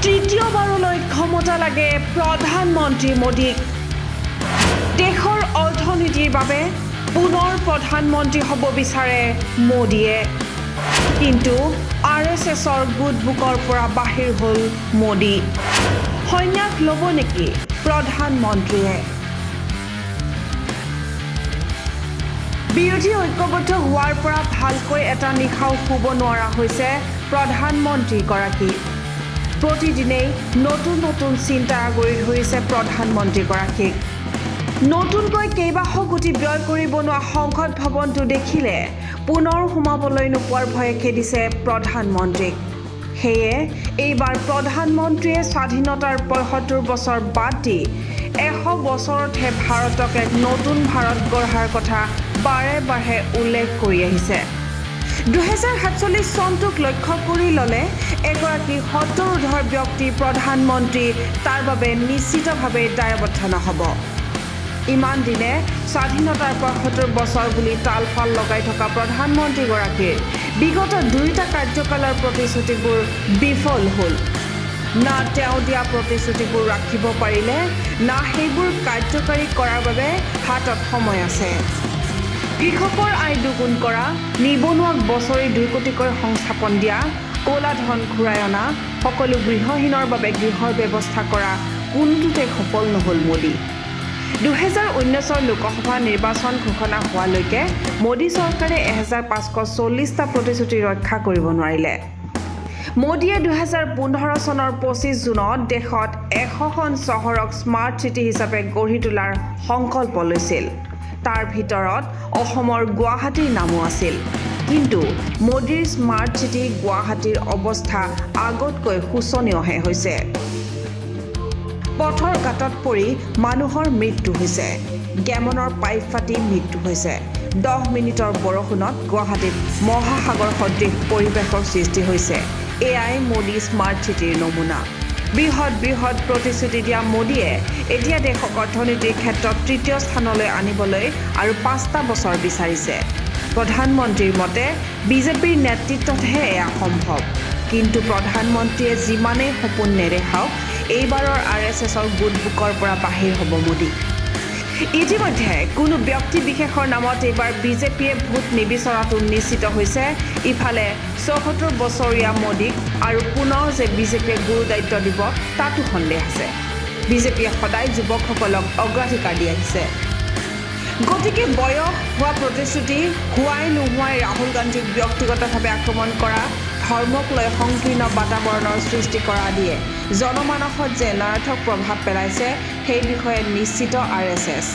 তৃতীয়বাৰলৈ ক্ষমতা লাগে প্ৰধানমন্ত্ৰী মোদীক। দেশৰ অৰ্থনীতিৰ বাবে পুনৰ প্ৰধানমন্ত্ৰী হ'ব বিচাৰে মোদীয়ে। কিন্তু আৰএছএছৰ গুডবুকৰ পৰা বাহিৰ হ'ল মোদী। সন্যাস ল'ব নেকি প্ৰধানমন্ত্ৰীয়ে? বিৰোধী ঐক্যবদ্ধ হোৱাৰ পৰা ভালকৈ এটা নিশাও শুব নোৱাৰা হৈছে প্ৰধানমন্ত্ৰীগৰাকী। প্ৰতিদিনেই নতুন নতুন চিন্তা আগুৰি ধৰিছে প্ৰধানমন্ত্ৰীগৰাকীক। নতুনকৈ কেইবাশ কোটি ব্যয় কৰি বনোৱা সংসদ ভৱনটো দেখিলে পুনৰ সোমাবলৈ নোপোৱাৰ ভয়ে খেদিছে প্ৰধানমন্ত্ৰীক। সেয়ে এইবাৰ প্ৰধানমন্ত্ৰীয়ে স্বাধীনতাৰ 75 বছৰ বাদ দি 100 বছৰতহে ভাৰতক এক নতুন ভাৰত গঢ়াৰ কথা বাৰে বাৰে উল্লেখ কৰি আহিছে। 2047 চনটোক লক্ষ্য কৰি ল'লে এগৰাকী 70ঊৰ্ধ্বৰ ব্যক্তি প্ৰধানমন্ত্ৰী তাৰ বাবে নিশ্চিতভাৱে দায়বদ্ধ নহ'ব। ইমান দিনে স্বাধীনতাৰ 75 বছৰ বুলি তালফাল লগাই থকা প্ৰধানমন্ত্ৰীগৰাকীৰ বিগত দুয়োটা কাৰ্যকালৰ প্ৰতিশ্ৰুতিবোৰ বিফল হ'ল। না তেওঁ দিয়া প্ৰতিশ্ৰুতিবোৰ ৰাখিব পাৰিলে, না সেইবোৰ কাৰ্যকৰী কৰাৰ বাবে হাতত সময় আছে। কৃষকৰ আয় দুগুণ কৰা, নিবনুৱাক বছৰি 2 কোটিকৈ সংস্থাপন দিয়া, ক'লা ধন ঘূৰাই অনা, সকলো গৃহহীনৰ বাবে গৃহৰ ব্যৱস্থা কৰা কোনোটোতে সফল নহ'ল মোদী। 2019ৰ লোকসভা নিৰ্বাচন ঘোষণা হোৱালৈকে মোদী চৰকাৰে 1540টা প্ৰতিশ্ৰুতি ৰক্ষা কৰিব নোৱাৰিলে। মোদীয়ে 2015 চনৰ 25 জুনত দেশত 100খন চহৰক স্মাৰ্ট চিটি হিচাপে গঢ়ি তোলাৰ সংকল্প লৈছিল। তাৰ ভিতৰত অসমৰ গুৱাহাটীৰ নামো আছিল। কিন্তু মোদীৰ স্মাৰ্ট চিটি গুৱাহাটীৰ অৱস্থা আগতকৈ শোচনীয়হে হৈছে। পথৰ গাঁতত পৰি মানুহৰ মৃত্যু হৈছে, গেমনৰ পাইপ ফাটি মৃত্যু হৈছে। 10 মিনিটৰ বৰষুণত গুৱাহাটীত মহাসাগৰ সদৃশ পৰিৱেশৰ সৃষ্টি হৈছে। এয়াই মোদী স্মাৰ্ট চিটিৰ নমুনা। বৃহৎ বৃহৎ প্ৰতিশ্ৰুতি দিয়া মোদীয়ে এতিয়া দেশক অৰ্থনীতিৰ ক্ষেত্ৰত তৃতীয় স্থানলৈ আনিবলৈ আৰু 5টা বছৰ বিচাৰিছে। প্ৰধানমন্ত্ৰীৰ মতে বিজেপিৰ নেতৃত্বতহে এয়া সম্ভৱ। কিন্তু প্ৰধানমন্ত্ৰীয়ে যিমানেই সপোন নেদেখাওক, এইবাৰৰ আৰএছএছৰ গুডবুকৰ পৰা বাহিৰ হ'ব মোদী। ইতিমধ্যে কোনো ব্যক্তি বিশেষৰ নামত এইবাৰ বিজেপিয়ে ভোট নিবিচৰাটো নিশ্চিত হৈছে। ইফালে 74 বছৰীয়া মোদীক আৰু পুনৰ যে বিজেপিয়ে গুৰু দায়িত্ব দিব তাতো সন্দেহ আছে। বিজেপিয়ে সদায় যুৱকসকলক অগ্ৰাধিকাৰ দি আহিছে। গতিকে বয়স হোৱা প্ৰতিশ্ৰুতি হোৱাই নোহোৱাই ৰাহুল গান্ধীক ব্যক্তিগতভাৱে আক্ৰমণ কৰা, ধৰ্মক লৈ সংকীৰ্ণ বাতাবৰণৰ সৃষ্টি কৰা আদিয়ে জনমানসত যে নঞৰ্থক প্ৰভাৱ পেলাইছে সেই বিষয়ে নিশ্চিত আৰএছএছ।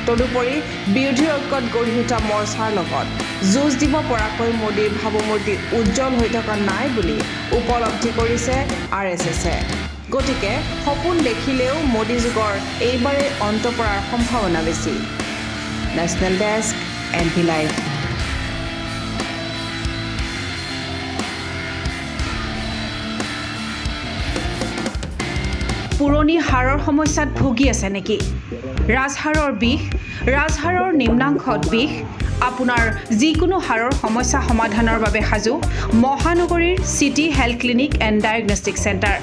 তদুপৰি বিৰোধী ঐক্যত গঢ়ি উঠা মৰ্চাৰ লগত যুঁজ দিব পৰাকৈ মোদীৰ ভাৱমূৰ্তি উজ্জ্বল হৈ থকা নাই বুলি উপলব্ধি কৰিছে আৰএছএছে। গতিকে সপোন দেখিলেও মোদী যুগৰ এইবাৰেই অন্ত পৰাৰ সম্ভাৱনা বেছি। National desk, N V live. পুৰণি হাড়ৰ সমস্যাত ভুগি আছে নেকি? ৰাজহাড়ৰ বিষ, ৰাজহাড়ৰ নিম্নাংশত বিষ, আপোনাৰ যিকোনো হাড়ৰ সমস্যা সমাধানৰ বাবে সাজু মহানগৰীৰ city health clinic and diagnostic centre.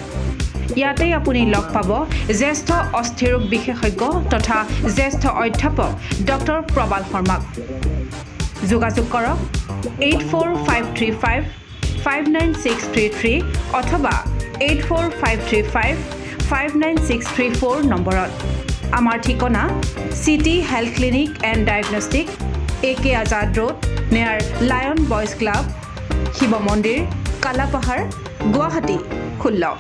ইয়াতেই আপুনি লগ পাব জ্যেষ্ঠ অস্থিৰোগ বিশেষজ্ঞ তথা জ্যেষ্ঠ অধ্যাপক ডক্টৰ প্ৰবাল শৰ্মাক। যোগাযোগ কৰক 84535 59633 অথবা 84535 59634 নম্বৰত। আমাৰ ঠিকনা city health clinic and diagnostic, A K Azad road, near lion boys club, Shiva Mandir, Kalapahar, Guwahati 16।